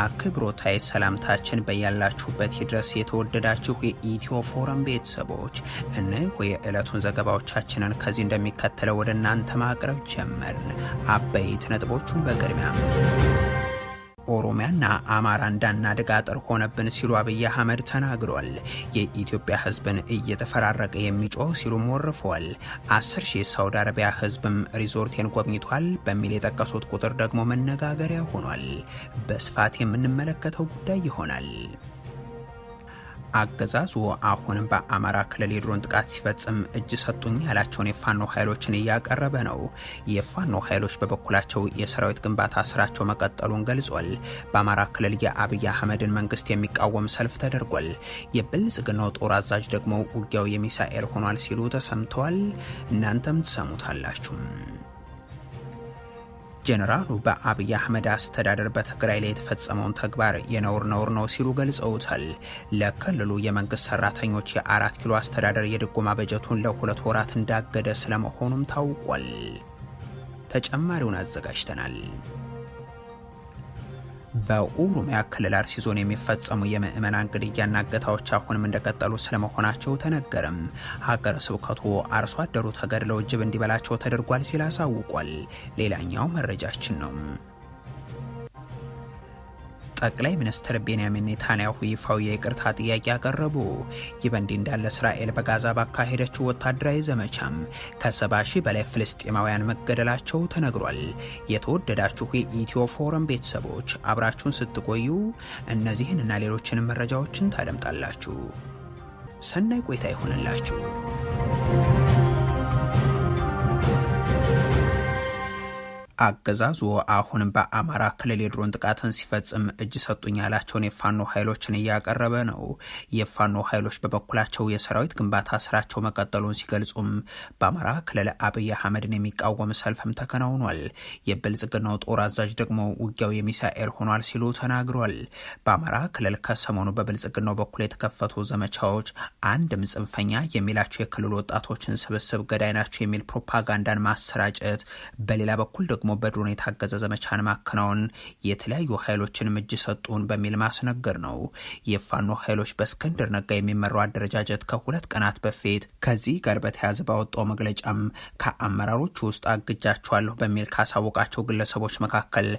አክብሮታይ ሰላምታችን በያላችሁበት ይድረስ። የተወደዳችሁ የኢትዮ ፎረም ቤተሰቦች፣ እነሆ የዕለቱን ዘገባዎቻችንን ከዚህ እንደሚከተለው ወደ እናንተ ማቅረብ ጀመርን። አበይት ነጥቦቹን በቅድሚያ፣ ኦሮሚያና አማራ እንዳናድግ አጥር ሆነብን ሲሉ አብይ አህመድ ተናግሯል። የኢትዮጵያ ሕዝብን እየተፈራረቀ የሚጮህ ሲሉም ወርፈዋል። 10,000 ሳውዲ አረቢያ ሕዝብም ሪዞርቴን ጎብኝቷል በሚል የጠቀሱት ቁጥር ደግሞ መነጋገሪያ ሆኗል። በስፋት የምንመለከተው ጉዳይ ይሆናል። አገዛዙ አሁንም በአማራ ክልል የድሮን ጥቃት ሲፈጽም እጅ ሰጡኝ ያላቸውን የፋኖ ኃይሎችን እያቀረበ ነው። የፋኖ ኃይሎች በበኩላቸው የሰራዊት ግንባታ ስራቸው መቀጠሉን ገልጿል። በአማራ ክልል የአብይ አህመድን መንግስት የሚቃወም ሰልፍ ተደርጓል። የብልጽግናው ጦር አዛዥ ደግሞ ውጊያው የሚሳኤል ሆኗል ሲሉ ተሰምተዋል። እናንተም ትሰሙታላችሁ። ጄኔራሉ በአብይ አህመድ አስተዳደር በትግራይ ላይ የተፈጸመውን ተግባር የነውር ነውር ነው ሲሉ ገልጸውታል። ለክልሉ የመንግስት ሰራተኞች የአራት ኪሎ አስተዳደር የድጎማ በጀቱን ለ2 ወራት እንዳገደ ስለመሆኑም ታውቋል። ተጨማሪውን አዘጋጅተናል። በኦሮሚያ ክልል አርሲ ዞን የሚፈጸሙ የምዕመናን ግድያና እገታዎች አሁንም እንደቀጠሉ ስለመሆናቸው ተነገረም። ሀገረ ስብከቱ አርሶ አደሩ ተገድለው ጅብ እንዲበላቸው ተደርጓል ሲል አሳውቋል። ሌላኛው መረጃችን ነው። ጠቅላይ ሚኒስትር ቤንያሚን ኔታንያሁ ይፋዊ የይቅርታ ጥያቄ አቀረቡ። ይህ በእንዲህ እንዳለ እስራኤል በጋዛ ባካሄደችው ወታደራዊ ዘመቻም ከ70,000 በላይ ፍልስጤማውያን መገደላቸው ተነግሯል። የተወደዳችሁ የኢትዮ ፎረም ቤተሰቦች፣ አብራችሁን ስትቆዩ እነዚህን እና ሌሎችንም መረጃዎችን ታደምጣላችሁ። ሰናይ ቆይታ ይሆንላችሁ። አገዛዙ አሁንም በአማራ ክልል የድሮን ጥቃትን ሲፈጽም እጅ ሰጡኝ ያላቸውን የፋኖ ኃይሎችን እያቀረበ ነው። የፋኖ ኃይሎች በበኩላቸው የሰራዊት ግንባታ ስራቸው መቀጠሉን ሲገልጹም በአማራ ክልል አብይ አህመድን የሚቃወም ሰልፍም ተከናውኗል። የብልጽግናው ጦር አዛዥ ደግሞ ውጊያው የሚሳኤል ሆኗል ሲሉ ተናግሯል። በአማራ ክልል ከሰሞኑ በብልጽግናው በኩል የተከፈቱ ዘመቻዎች አንድም ጽንፈኛ የሚላቸው የክልሉ ወጣቶችን ስብስብ ገዳይ ናቸው የሚል ፕሮፓጋንዳን ማሰራጨት፣ በሌላ በኩል ደግሞ በድሮን የታገዘ ዘመቻን ማከናወን፣ የተለያዩ ኃይሎችን እጅ ሰጡን በሚል ማስነገር ነው። የፋኖ ኃይሎች በእስክንድር ነጋ የሚመራው አደረጃጀት ከ2 ቀናት በፊት ከዚህ ጋር በተያያዘ ባወጣው መግለጫም ከአመራሮቹ ውስጥ አግጃቸዋለሁ በሚል ካሳወቃቸው ግለሰቦች መካከል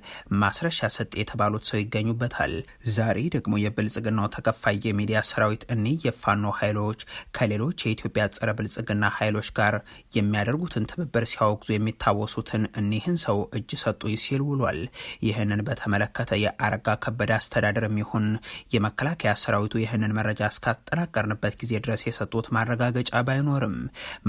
ማስረሻ ሰጤ የተባሉት ሰው ይገኙበታል። ዛሬ ደግሞ የብልጽግናው ተከፋይ የሚዲያ ሰራዊት እኒህ የፋኖ ኃይሎች ከሌሎች የኢትዮጵያ ጸረ ብልጽግና ኃይሎች ጋር የሚያደርጉትን ትብብር ሲያወግዙ የሚታወሱትን እኒህን ሰው እጅ ሰጡኝ ሲል ውሏል። ይህንን በተመለከተ የአረጋ ከበደ አስተዳደርም ይሁን የመከላከያ ሰራዊቱ ይህንን መረጃ እስካጠናቀርንበት ጊዜ ድረስ የሰጡት ማረጋገጫ ባይኖርም፣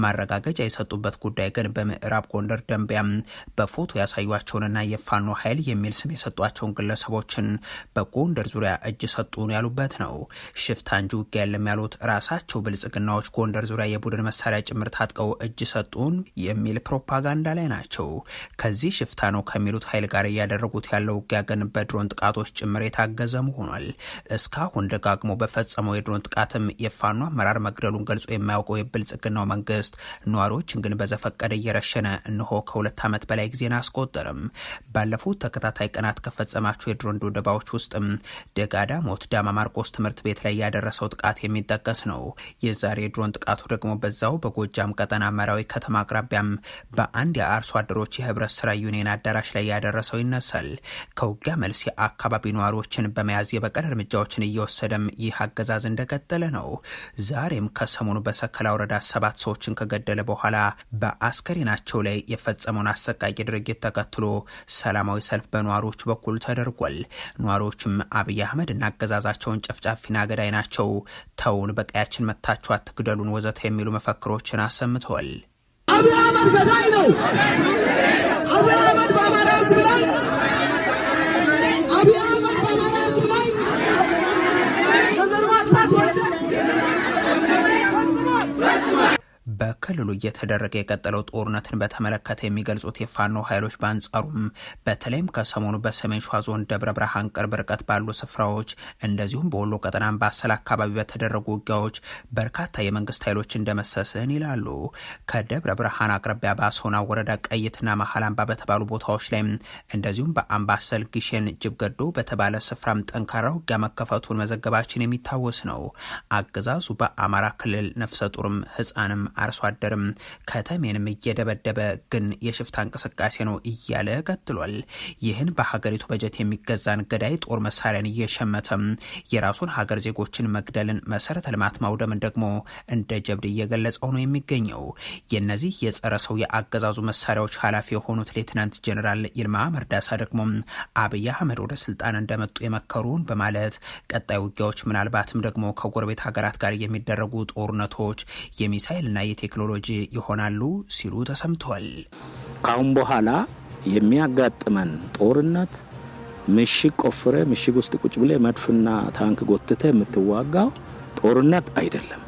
ማረጋገጫ የሰጡበት ጉዳይ ግን በምዕራብ ጎንደር ደንቢያም በፎቶ ያሳዩቸውንና የፋኖ ኃይል የሚል ስም የሰጧቸውን ግለሰቦችን በጎንደር ዙሪያ እጅ ሰጡን ያሉበት ነው። ሽፍታ እንጂ ውጊያ የለም ያሉት ራሳቸው ብልጽግናዎች ጎንደር ዙሪያ የቡድን መሳሪያ ጭምር ታጥቀው እጅ ሰጡን የሚል ፕሮፓጋንዳ ላይ ናቸው። ከዚህ ሽፍታ ነው ከሚሉት ኃይል ጋር እያደረጉት ያለው ውጊያ ግን በድሮን ጥቃቶች ጭምር የታገዘ ሆኗል። እስካሁን ደጋግሞ በፈጸመው የድሮን ጥቃትም የፋኖ አመራር መግደሉን ገልጾ የማያውቀው የብልጽግናው መንግስት ነዋሪዎችን ግን በዘፈቀደ እየረሸነ እነሆ ከ2 ዓመት በላይ ጊዜን አስቆጠርም። ባለፉት ተከታታይ ቀናት ከፈጸማቸው የድሮን ድብደባዎች ውስጥም ደጋዳሞት ዳማ ማርቆስ ትምህርት ቤት ላይ ያደረሰው ጥቃት የሚጠቀስ ነው። የዛሬ የድሮን ጥቃቱ ደግሞ በዛው በጎጃም ቀጠና መራዊ ከተማ አቅራቢያም በአንድ የአርሶ አደሮች የህብረት ስራ ዩኒየን አዳራሽ ላይ ያደረሰው ይነሳል። ከውጊያ መልስ የአካባቢ ነዋሪዎችን በመያዝ የበቀል እርምጃዎችን እየወሰደም ይህ አገዛዝ እንደቀጠለ ነው። ዛሬም ከሰሞኑ በሰከላ ወረዳ ሰባት ሰዎችን ከገደለ በኋላ በአስከሬናቸው ላይ የፈጸመውን አሰቃቂ ድርጊት ተከትሎ ሰላማዊ ሰልፍ በነዋሪዎቹ በኩል ተደርጓል። ነዋሪዎቹም አብይ አህመድና አገዛዛቸውን ጨፍጫፊና ገዳይ ናቸው፣ ተውን፣ በቀያችን መጥታችሁ አትግደሉን፣ ወዘተ የሚሉ መፈክሮችን አሰምተዋል። አብይ አህመድ ገዳይ ነው። አብይ አህመድ በአማራ ሕዝብ ላይ፣ አብይ አህመድ በአማራ ሕዝብ ላይ የዘር ማጥፋት ወንጀል በክልሉ በክልሉ እየተደረገ የቀጠለው ጦርነትን በተመለከተ የሚገልጹት የፋኖ ኃይሎች በአንጻሩም በተለይም ከሰሞኑ በሰሜን ሸዋ ዞን ደብረ ብርሃን ቅርብ ርቀት ባሉ ስፍራዎች እንደዚሁም በወሎ ቀጠና አምባሰል አካባቢ በተደረጉ ውጊያዎች በርካታ የመንግስት ኃይሎች እንደመሰስን ይላሉ። ከደብረ ብርሃን አቅራቢያ በአሶና ወረዳ ቀይትና መሀል አምባ በተባሉ ቦታዎች ላይ እንደዚሁም በአምባሰል ግሼን ጅብገዶ በተባለ ስፍራም ጠንካራ ውጊያ መከፈቱን መዘገባችን የሚታወስ ነው። አገዛዙ በአማራ ክልል ነፍሰ ጡርም ህፃንም አርሶ አደርም ከተሜንም እየደበደበ ግን የሽፍታ እንቅስቃሴ ነው እያለ ቀጥሏል። ይህን በሀገሪቱ በጀት የሚገዛን ገዳይ ጦር መሳሪያን እየሸመተም የራሱን ሀገር ዜጎችን መግደልን፣ መሰረተ ልማት ማውደምን ደግሞ እንደ ጀብድ እየገለጸው ነው የሚገኘው። የነዚህ የጸረ ሰው የአገዛዙ መሳሪያዎች ኃላፊ የሆኑት ሌትናንት ጀኔራል ይልማ መርዳሳ ደግሞ አብይ አህመድ ወደ ስልጣን እንደመጡ የመከሩን በማለት ቀጣይ ውጊያዎች ምናልባትም ደግሞ ከጎረቤት ሀገራት ጋር የሚደረጉ ጦርነቶች የሚሳይልና የቴክኖሎጂ ይሆናሉ ሲሉ ተሰምተዋል። ካሁን በኋላ የሚያጋጥመን ጦርነት ምሽግ ቆፍረ ምሽግ ውስጥ ቁጭ ብለ መድፍና ታንክ ጎትተ የምትዋጋው ጦርነት አይደለም።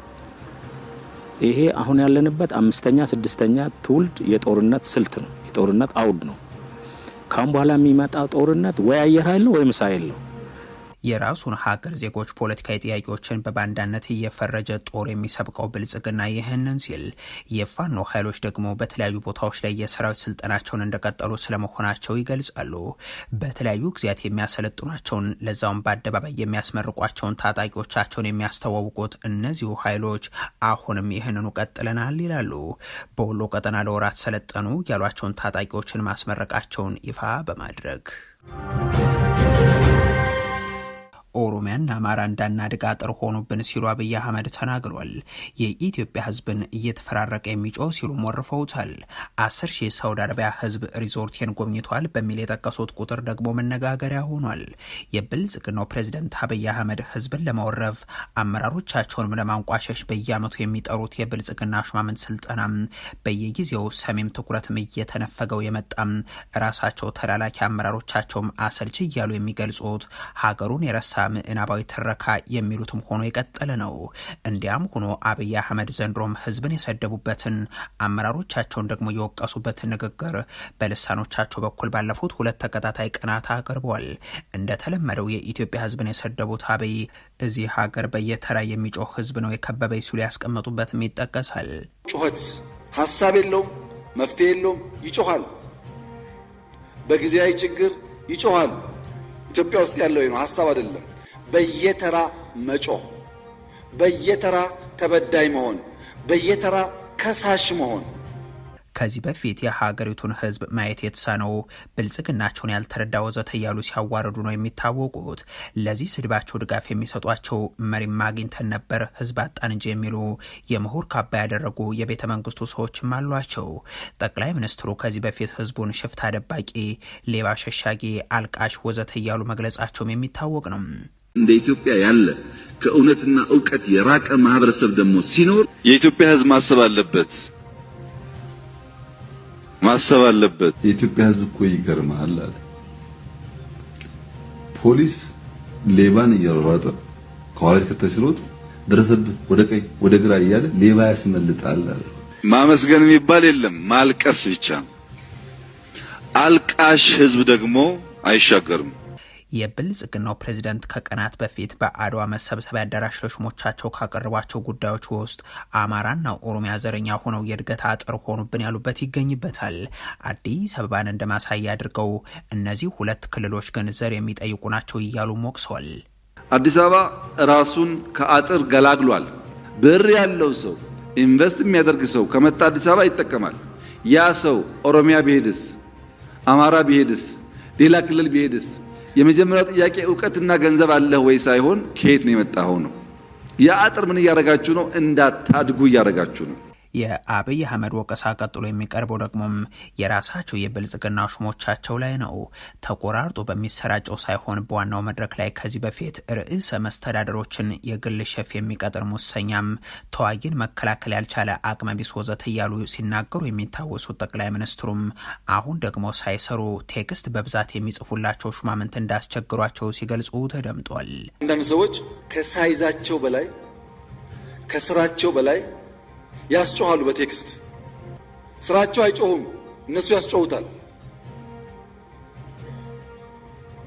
ይሄ አሁን ያለንበት አምስተኛ ስድስተኛ ትውልድ የጦርነት ስልት ነው፣ የጦርነት አውድ ነው። ካሁን በኋላ የሚመጣ ጦርነት ወይ አየር ኃይል ነው ወይ ሚሳኤል ነው። የራሱን ሀገር ዜጎች ፖለቲካዊ ጥያቄዎችን በባንዳነት እየፈረጀ ጦር የሚሰብቀው ብልጽግና ይህንን ሲል፣ የፋኖ ኃይሎች ደግሞ በተለያዩ ቦታዎች ላይ የሰራዊት ስልጠናቸውን እንደቀጠሉ ስለመሆናቸው ይገልጻሉ። በተለያዩ ጊዜያት የሚያሰለጥኗቸውን፣ ለዛውም በአደባባይ የሚያስመርቋቸውን ታጣቂዎቻቸውን የሚያስተዋውቁት እነዚሁ ኃይሎች አሁንም ይህንኑ ቀጥለናል ይላሉ። በወሎ ቀጠና ለወራት ሰለጠኑ ያሏቸውን ታጣቂዎችን ማስመረቃቸውን ይፋ በማድረግ ኦሮሚያና አማራ እንዳናድግ አጥር ሆኑብን ሲሉ አብይ አህመድ ተናግሯል። የኢትዮጵያ ሕዝብን እየተፈራረቀ የሚጮህ ሲሉ ወርፈውታል። 10,000 የሳውዲ አረቢያ ሕዝብ ሪዞርቴን ጎብኝቷል በሚል የጠቀሱት ቁጥር ደግሞ መነጋገሪያ ሆኗል። የብልጽግናው ፕሬዚደንት አብይ አህመድ ሕዝብን ለመወረፍ፣ አመራሮቻቸውንም ለማንቋሸሽ በየዓመቱ የሚጠሩት የብልጽግና ሹማምንት ስልጠና በየጊዜው ሰሜም ትኩረትም እየተነፈገው የመጣም፣ ራሳቸው ተላላኪ አመራሮቻቸውም አሰልቺ እያሉ የሚገልጹት፣ ሀገሩን የረሳ ምዕናባዊ ትረካ የሚሉትም ሆኖ የቀጠለ ነው። እንዲያም ሆኖ አብይ አህመድ ዘንድሮም ህዝብን የሰደቡበትን፣ አመራሮቻቸውን ደግሞ የወቀሱበትን ንግግር በልሳኖቻቸው በኩል ባለፉት 2 ተከታታይ ቀናት አቅርበዋል። እንደተለመደው የኢትዮጵያ ህዝብን የሰደቡት አብይ እዚህ ሀገር በየተራ የሚጮህ ህዝብ ነው የከበበኝ ሲሉ ያስቀመጡበትም ይጠቀሳል። ጩኸት ሀሳብ የለውም፣ መፍትሄ የለውም፣ ይጮኻል። በጊዜያዊ ችግር ይጮኻል። ኢትዮጵያ ውስጥ ያለው ነው፣ ሀሳብ አይደለም። በየተራ መጮህ፣ በየተራ ተበዳይ መሆን፣ በየተራ ከሳሽ መሆን። ከዚህ በፊት የሀገሪቱን ህዝብ ማየት የተሳነው፣ ብልጽግናቸውን ያልተረዳ ወዘተ እያሉ ሲያዋርዱ ነው የሚታወቁት። ለዚህ ስድባቸው ድጋፍ የሚሰጧቸው መሪም አግኝተን ነበር፣ ህዝብ አጣን እንጂ የሚሉ የምሁር ካባ ያደረጉ የቤተ መንግስቱ ሰዎችም አሏቸው። ጠቅላይ ሚኒስትሩ ከዚህ በፊት ህዝቡን ሽፍታ ደባቂ፣ ሌባ ሸሻጊ፣ አልቃሽ ወዘተ እያሉ መግለጻቸውም የሚታወቅ ነው። እንደ ኢትዮጵያ ያለ ከእውነትና እውቀት የራቀ ማህበረሰብ ደግሞ ሲኖር የኢትዮጵያ ህዝብ ማሰብ አለበት፣ ማሰብ አለበት። የኢትዮጵያ ህዝብ እኮ ይገርማል አለ። ፖሊስ ሌባን እየሮጠ ከኋላ ተከታይ ሲሮጥ ደረሰብህ፣ ወደ ቀኝ ወደ ግራ እያለ ሌባ ያስመልጣል አለ። ማመስገን የሚባል የለም፣ ማልቀስ ብቻ። አልቃሽ ህዝብ ደግሞ አይሻገርም። የብልጽግናው ፕሬዚደንት ከቀናት በፊት በአድዋ መሰብሰቢያ አዳራሽ ለሹሞቻቸው ካቀረቧቸው ጉዳዮች ውስጥ አማራና ኦሮሚያ ዘረኛ ሆነው የእድገት አጥር ሆኑብን ያሉበት ይገኝበታል። አዲስ አበባን እንደ ማሳያ አድርገው እነዚህ ሁለት ክልሎች ግን ዘር የሚጠይቁ ናቸው እያሉ ወቅሰዋል። አዲስ አበባ ራሱን ከአጥር ገላግሏል። ብር ያለው ሰው፣ invest የሚያደርግ ሰው ከመጣ አዲስ አበባ ይጠቀማል። ያ ሰው ኦሮሚያ ቢሄድስ፣ አማራ ቢሄድስ፣ ሌላ ክልል ቢሄድስ የመጀመሪያው ጥያቄ እውቀትና ገንዘብ አለህ ወይ ሳይሆን ከየት ነው የመጣኸው ነው። ያ አጥር ምን እያደረጋችሁ ነው? እንዳታድጉ እያደረጋችሁ ነው። የአብይ አህመድ ወቀሳ ቀጥሎ የሚቀርበው ደግሞም የራሳቸው የብልጽግና ሹሞቻቸው ላይ ነው። ተቆራርጦ በሚሰራጨው ሳይሆን በዋናው መድረክ ላይ ከዚህ በፊት ርዕሰ መስተዳደሮችን የግል ሸፍ የሚቀጥር ሙሰኛም፣ ተዋጊን መከላከል ያልቻለ አቅመቢስ ወዘተ እያሉ ሲናገሩ የሚታወሱት ጠቅላይ ሚኒስትሩም አሁን ደግሞ ሳይሰሩ text በብዛት የሚጽፉላቸው ሹማምንት እንዳስቸግሯቸው ሲገልጹ ተደምጧል። አንዳንድ ሰዎች ከ size ኣቸው በላይ፣ ከስራቸው በላይ ያስጮሃሉ በ text። ስራቸው አይጮሁም፣ እነሱ ያስጮሁታል።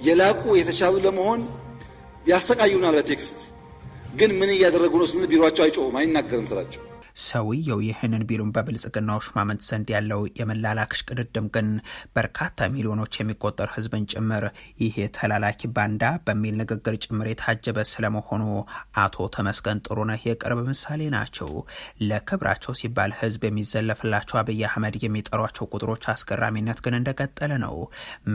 የላቁ የተሻሉ ለመሆን ያሰቃዩናል በ text። ግን ምን እያደረጉ ነው ስንል ቢሮአቸው አይጮሁም፣ አይናገርም ስራቸው። ሰውየው ይህንን ቢሉም በብልጽግናው ሹማምንት ዘንድ ያለው የመላላክ ሽቅድድም ግን በርካታ ሚሊዮኖች የሚቆጠር ህዝብን ጭምር ይህ ተላላኪ ባንዳ በሚል ንግግር ጭምር የታጀበ ስለመሆኑ አቶ ተመስገን ጥሩነህ የቅርብ ምሳሌ ናቸው። ለክብራቸው ሲባል ህዝብ የሚዘለፍላቸው አብይ አህመድ የሚጠሯቸው ቁጥሮች አስገራሚነት ግን እንደቀጠለ ነው።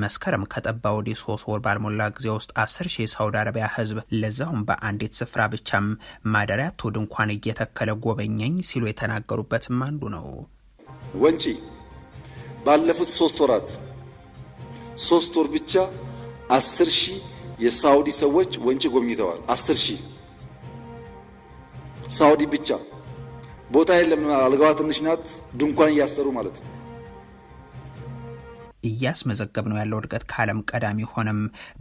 መስከረም ከጠባ ወዲህ 3 ወር ባልሞላ ጊዜ ውስጥ 10 ሺህ የሳውዲ አረቢያ ህዝብ ለዛውም በአንዲት ስፍራ ብቻም ማደሪያ ድንኳን እየተከለ ጎበኘኝ ሲሉ የተናገሩበትም አንዱ ነው። ወንጪ ባለፉት 3 ወራት 3 ወር ብቻ 10 ሺህ የሳውዲ ሰዎች ወንጪ ጎብኝተዋል። 10 ሺህ ሳውዲ ብቻ። ቦታ የለም፣ አልጋዋ ትንሽ ናት። ድንኳን እያሰሩ ማለት ነው። እያስመዘገብ ነው ያለው እድገት ከዓለም ቀዳሚ ሆነም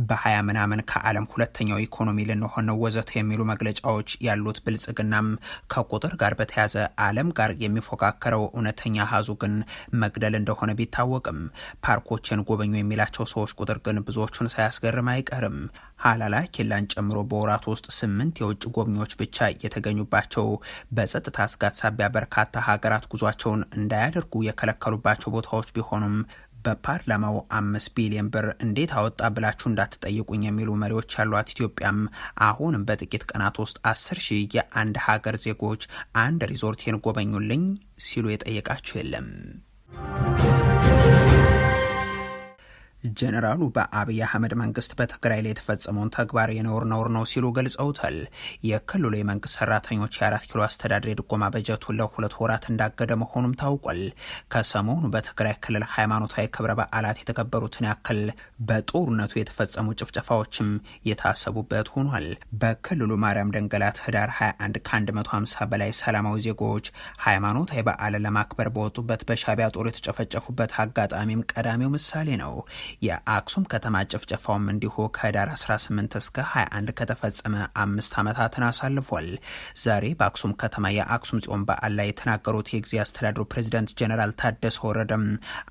በ20 ምናምን ከዓለም ሁለተኛው ኢኮኖሚ ልንሆን ነው ወዘተ የሚሉ መግለጫዎች ያሉት ብልጽግናም ከቁጥር ጋር በተያዘ ዓለም ጋር የሚፎካከረው እውነተኛ ሀዙ ግን መግደል እንደሆነ ቢታወቅም ፓርኮችን ጎበኙ የሚላቸው ሰዎች ቁጥር ግን ብዙዎቹን ሳያስገርም አይቀርም። ሀላላ ኬላን ጨምሮ በወራት ውስጥ 8 የውጭ ጎብኚዎች ብቻ የተገኙባቸው በጸጥታ ስጋት ሳቢያ በርካታ ሀገራት ጉዟቸውን እንዳያደርጉ የከለከሉባቸው ቦታዎች ቢሆኑም በፓርላማው 5 ቢሊዮን ብር እንዴት አወጣ ብላችሁ እንዳትጠይቁኝ የሚሉ መሪዎች ያሏት ኢትዮጵያም አሁንም በጥቂት ቀናት ውስጥ 10 ሺህ የአንድ ሀገር ዜጎች አንድ ሪዞርቴን ጎበኙልኝ ሲሉ የጠየቃቸው የለም። ጀነራሉ በአብይ አህመድ መንግስት በትግራይ ላይ የተፈጸመውን ተግባር የነውር ነውር ነው ሲሉ ገልጸውታል። የክልሉ የመንግስት ሰራተኞች የ4 ኪሎ አስተዳደር የድጎማ በጀቱን ለ2 ወራት እንዳገደ መሆኑም ታውቋል። ከሰሞኑ በትግራይ ክልል ሃይማኖታዊ ክብረ በዓላት የተከበሩትን ያክል በጦርነቱ የተፈጸሙ ጭፍጨፋዎችም የታሰቡበት ሆኗል። በክልሉ ማርያም ደንገላት ህዳር 21 ከ150 በላይ ሰላማዊ ዜጎች ሃይማኖታዊ በዓልን ለማክበር በወጡበት በሻዕቢያ ጦር የተጨፈጨፉበት አጋጣሚም ቀዳሚው ምሳሌ ነው። የአክሱም ከተማ ጭፍጨፋውም እንዲሁ ከህዳር 18 እስከ 21 ከተፈጸመ 5 ዓመታትን አሳልፏል። ዛሬ በአክሱም ከተማ የአክሱም ጽዮን በዓል ላይ የተናገሩት የጊዜያዊ አስተዳደሩ ፕሬዚዳንት ጀነራል ታደሰ ወረደም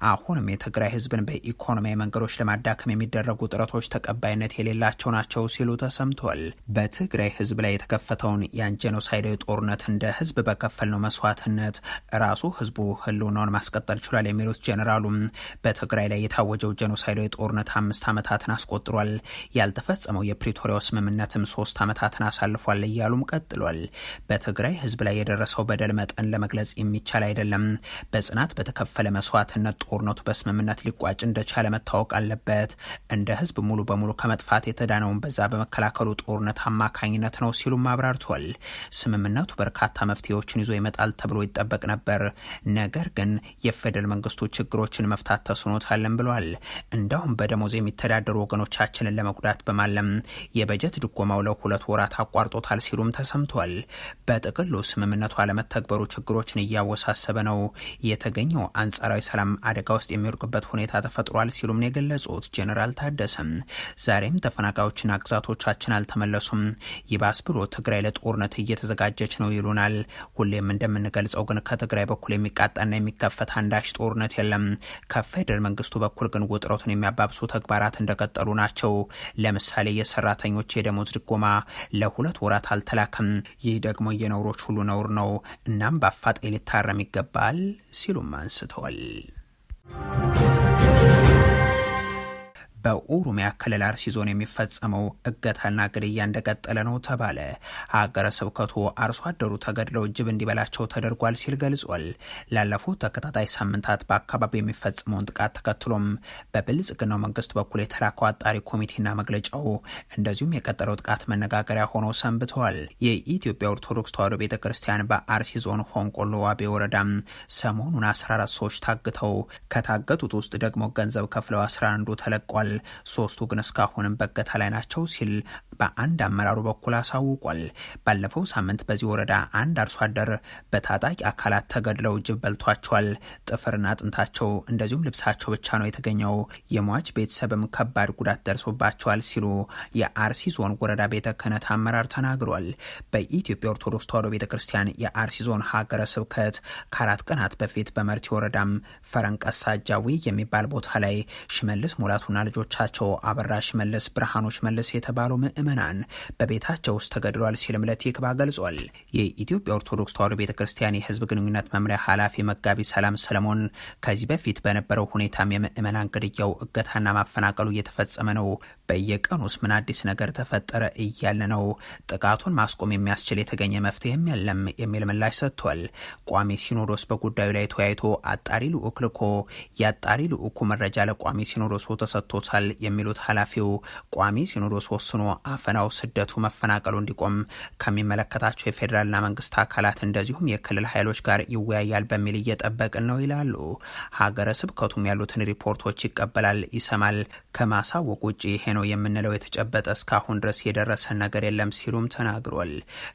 አሁንም የትግራይ ህዝብን በኢኮኖሚያዊ መንገዶች ለማዳከም የሚደረጉ ጥረቶች ተቀባይነት የሌላቸው ናቸው ሲሉ ተሰምቷል። በትግራይ ህዝብ ላይ የተከፈተውን ያን ጄኖሳይዳዊ ጦርነት እንደ ህዝብ በከፈልነው መስዋዕትነት ራሱ ህዝቡ ህልውናውን ማስቀጠል ችሏል የሚሉት ጀነራሉም በትግራይ ላይ የታወጀው ጄኖሳይዳዊ ጦርነት 5 ዓመታትን አስቆጥሯል። ያልተፈጸመው የፕሪቶሪያው ስምምነትም 3 ዓመታትን አሳልፏል እያሉም ቀጥሏል። በትግራይ ህዝብ ላይ የደረሰው በደል መጠን ለመግለጽ የሚቻል አይደለም። በጽናት በተከፈለ መስዋዕትነት ጦርነቱ በስምምነት ሊቋጭ እንደቻለ መታወቅ አለበት። እንደ ህዝብ ሙሉ በሙሉ ከመጥፋት የተዳነውን በዛ በመከላከሉ ጦርነት አማካኝነት ነው ሲሉም አብራርቷል። ስምምነቱ በርካታ መፍትሄዎችን ይዞ ይመጣል ተብሎ ይጠበቅ ነበር። ነገር ግን የፌደራል መንግስቱ ችግሮችን መፍታት ተስኖታል ብሏል። እንዳውም በደሞዝ የሚተዳደሩ ወገኖቻችንን ለመጉዳት በማለም የበጀት ድጎማው ለ2 ወራት አቋርጦታል ሲሉም ተሰምቷል። በጥቅሉ ስምምነቱ አለመተግበሩ ችግሮችን እያወሳሰበ ነው፣ የተገኘው አንጻራዊ ሰላም አደጋ ውስጥ የሚወድቅበት ሁኔታ ተፈጥሯል ሲሉም ነው የገለጹት ጀነራል ታደሰም። ዛሬም ተፈናቃዮችና ግዛቶቻችን አልተመለሱም፣ ይባስ ብሎ ትግራይ ለጦርነት እየተዘጋጀች ነው ይሉናል። ሁሌም እንደምንገልጸው ግን ከትግራይ በኩል የሚቃጣና የሚከፈት አንዳች ጦርነት የለም። ከፌደራል መንግስቱ በኩል ግን ውጥረቱን የሚያባብሱ ተግባራት እንደቀጠሉ ናቸው። ለምሳሌ የሰራተኞች የደሞዝ ድጎማ ለ2 ወራት አልተላከም። ይህ ደግሞ የነውሮች ሁሉ ነውር ነው። እናም በአፋጣኝ ሊታረም ይገባል ሲሉም አንስተዋል። በኦሮሚያ ክልል አርሲ ዞን የሚፈጸመው እገታና ግድያ እንደቀጠለ ነው ተባለ። ሀገረ ስብከቱ አርሶ አደሩ ተገድለው ጅብ እንዲበላቸው ተደርጓል ሲል ገልጿል። ላለፉት ተከታታይ ሳምንታት በአካባቢው የሚፈጸመውን ጥቃት ተከትሎም በብልጽግናው መንግስት በኩል የተላከው አጣሪ ኮሚቴና መግለጫው እንደዚሁም የቀጠለው ጥቃት መነጋገሪያ ሆኖ ሰንብተዋል። የኢትዮጵያ ኦርቶዶክስ ተዋሕዶ ቤተክርስቲያን በአርሲ ዞን ሆንቆሎ ዋቤ ወረዳም ሰሞኑን 14 ሰዎች ታግተው ከታገቱት ውስጥ ደግሞ ገንዘብ ከፍለው 11ዱ ተለቋል። 3ቱ ግን እስካሁንም በእገታ ላይ ናቸው ሲል በአንድ አመራሩ በኩል አሳውቋል። ባለፈው ሳምንት በዚህ ወረዳ አንድ አርሶ አደር በታጣቂ አካላት ተገድለው ጅብ በልቷቸዋል። ጥፍርና አጥንታቸው እንደዚሁም ልብሳቸው ብቻ ነው የተገኘው። የሟች ቤተሰብም ከባድ ጉዳት ደርሶባቸዋል ሲሉ የአርሲ ዞን ወረዳ ቤተ ክህነት አመራር ተናግሯል። በኢትዮጵያ ኦርቶዶክስ ተዋሕዶ ቤተ ክርስቲያን የአርሲ ዞን ሀገረ ስብከት ከ4 ቀናት በፊት በመርቲ ወረዳም ፈረንቀሳ ጃዊ የሚባል ቦታ ላይ ሽመልስ ሙላቱና ልጆቻቸው አበራ ሽመልስ፣ ብርሃኑ ሽመልስ የተባሉ ምእመናን በቤታቸው ውስጥ ተገድሏል ሲልም ለቲክባ ገልጿል። የኢትዮጵያ ኦርቶዶክስ ተዋሕዶ ቤተ ክርስቲያን የሕዝብ ግንኙነት መምሪያ ኃላፊ መጋቢ ሰላም ሰለሞን ከዚህ በፊት በነበረው ሁኔታም የምእመናን ግድያው፣ እገታና ማፈናቀሉ እየተፈጸመ ነው። በየቀኑስ ምን አዲስ ነገር ተፈጠረ እያለ ነው። ጥቃቱን ማስቆም የሚያስችል የተገኘ መፍትሄም የለም የሚል ምላሽ ሰጥቷል። ቋሚ ሲኖዶስ በጉዳዩ ላይ ተወያይቶ አጣሪ ልዑክ ልኮ የአጣሪ ልዑኩ መረጃ ለቋሚ ሲኖዶሱ ተሰጥቶታል የሚሉት ኃላፊው ቋሚ ሲኖዶስ ወስኖ አፈናው፣ ስደቱ፣ መፈናቀሉ እንዲቆም ከሚመለከታቸው የፌዴራልና መንግስት አካላት እንደዚሁም የክልል ኃይሎች ጋር ይወያያል በሚል እየጠበቅን ነው ይላሉ። ሀገረ ስብከቱም ያሉትን ሪፖርቶች ይቀበላል፣ ይሰማል። ከማሳወቅ ውጭ ይሄ ነው የምንለው የተጨበጠ እስካሁን ድረስ የደረሰን ነገር የለም ሲሉም ተናግሯል።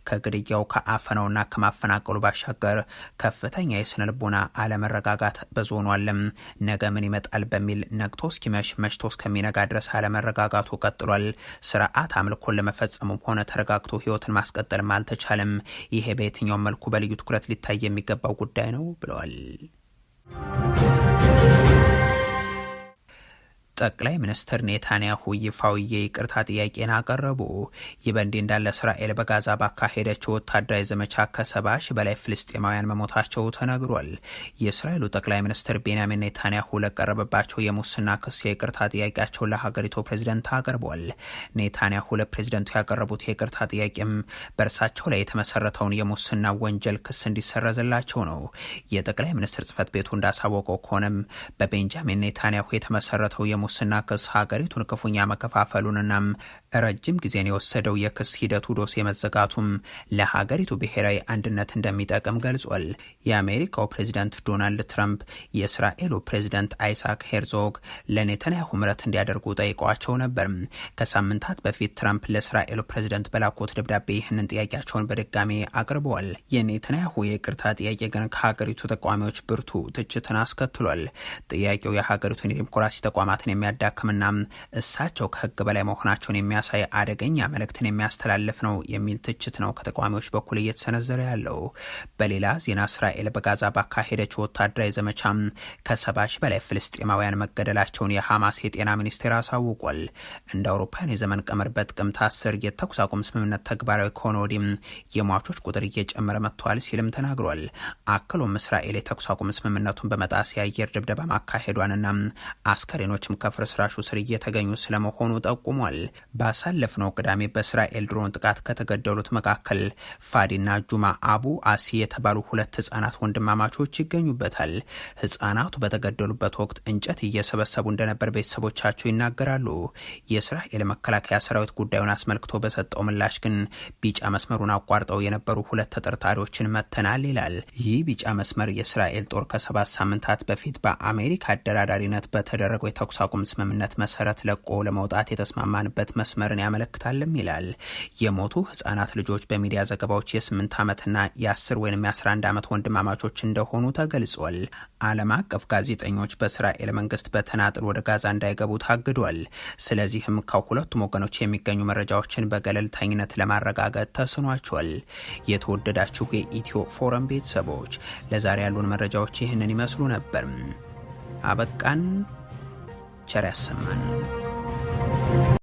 ከግድያው ከአፈናውና ከማፈናቀሉ ባሻገር ከፍተኛ የስነ ልቦና አለመረጋጋት በዞኑ አለም። ነገ ምን ይመጣል በሚል ነግቶ እስኪመሽ መሽቶ እስከሚነጋ ድረስ አለመረጋጋቱ ቀጥሏል። ስርዓት አምልኮን ለመፈጸሙም ሆነ ተረጋግቶ ህይወትን ማስቀጠልም አልተቻለም። ይሄ በየትኛውም መልኩ በልዩ ትኩረት ሊታይ የሚገባው ጉዳይ ነው ብለዋል። ጠቅላይ ሚኒስትር ኔታንያሁ ይፋዊ የይቅርታ ጥያቄን አቀረቡ። ይህ በእንዲህ እንዳለ እስራኤል በጋዛ ባካሄደችው ወታደራዊ ዘመቻ ከ70,000 በላይ ፍልስጤማውያን መሞታቸው ተነግሯል። የእስራኤሉ ጠቅላይ ሚኒስትር ቤንያሚን ኔታንያሁ ለቀረበባቸው የሙስና ክስ የይቅርታ ጥያቄያቸውን ለሀገሪቱ ፕሬዝደንት አቅርቧል። ኔታንያሁ ለፕሬዝደንቱ ያቀረቡት የይቅርታ ጥያቄም በእርሳቸው ላይ የተመሰረተውን የሙስና ወንጀል ክስ እንዲሰረዝላቸው ነው። የጠቅላይ ሚኒስትር ጽህፈት ቤቱ እንዳሳወቀው ከሆነም በቤንጃሚን ኔታንያሁ የተመሰረተው የሙስና ክስ ሀገሪቱን ክፉኛ መከፋፈሉንና ረጅም ጊዜን የወሰደው የክስ ሂደቱ ዶሴ መዘጋቱም ለሀገሪቱ ብሔራዊ አንድነት እንደሚጠቅም ገልጿል። የአሜሪካው ፕሬዚደንት ዶናልድ ትራምፕ የእስራኤሉ ፕሬዚደንት አይሳክ ሄርዞግ ለኔታንያሁ ምህረት እንዲያደርጉ ጠይቀዋቸው ነበር። ከሳምንታት በፊት ትራምፕ ለእስራኤሉ ፕሬዚደንት በላኩት ደብዳቤ ይህንን ጥያቄያቸውን በድጋሚ አቅርበዋል። የኔታንያሁ የይቅርታ ጥያቄ ግን ከሀገሪቱ ተቃዋሚዎች ብርቱ ትችትን አስከትሏል። ጥያቄው የሀገሪቱን የዲሞክራሲ ተቋማትን የሚያዳክምና እሳቸው ከህግ በላይ መሆናቸውን የሚያሳይ አደገኛ መልእክትን የሚያስተላልፍ ነው የሚል ትችት ነው ከተቃዋሚዎች በኩል እየተሰነዘረ ያለው። በሌላ ዜና እስራኤል በጋዛ ባካሄደችው ወታደራዊ ዘመቻ ከ70,000 በላይ ፍልስጤማውያን መገደላቸውን የሐማስ የጤና ሚኒስቴር አሳውቋል። እንደ አውሮፓውያን የዘመን ቀመር በጥቅምት 10 የተኩስ አቁም ስምምነት ተግባራዊ ከሆነ ወዲህ የሟቾች ቁጥር እየጨመረ መጥቷል ሲልም ተናግሯል። አክሎም እስራኤል የተኩስ አቁም ስምምነቱን በመጣስ የአየር ድብደባ ማካሄዷንና አስከሬኖችም ከፍርስራሹ ስር እየተገኙ ስለመሆኑ ጠቁሟል። ባሳለፍነው ቅዳሜ በእስራኤል ድሮን ጥቃት ከተገደሉት መካከል ፋዲና ጁማ አቡ አሲ የተባሉ ሁለት ህጻናት ወንድማማቾች ይገኙበታል። ህጻናቱ በተገደሉበት ወቅት እንጨት እየሰበሰቡ እንደነበር ቤተሰቦቻቸው ይናገራሉ። የእስራኤል መከላከያ ሰራዊት ጉዳዩን አስመልክቶ በሰጠው ምላሽ ግን ቢጫ መስመሩን አቋርጠው የነበሩ ሁለት ተጠርጣሪዎችን መተናል ይላል። ይህ ቢጫ መስመር የእስራኤል ጦር ከ7 ሳምንታት በፊት በአሜሪካ አደራዳሪነት በተደረገው የተኩስ አቁም ስምምነት መሰረት ለቆ ለመውጣት የተስማማንበት መስመርን ያመለክታልም ይላል። የሞቱ ህጻናት ልጆች በሚዲያ ዘገባዎች የ8 ዓመትና የ10 ወይም የ11 ዓመት ወንድማማቾች እንደሆኑ ተገልጿል። ዓለም አቀፍ ጋዜጠኞች በእስራኤል መንግስት በተናጥል ወደ ጋዛ እንዳይገቡ ታግዷል። ስለዚህም ከሁለቱም ወገኖች የሚገኙ መረጃዎችን በገለልተኝነት ለማረጋገጥ ተስኗቸዋል። የተወደዳችሁ የኢትዮ ፎረም ቤተሰቦች ለዛሬ ያሉን መረጃዎች ይህንን ይመስሉ ነበር። አበቃን። ቸር ያሰማን።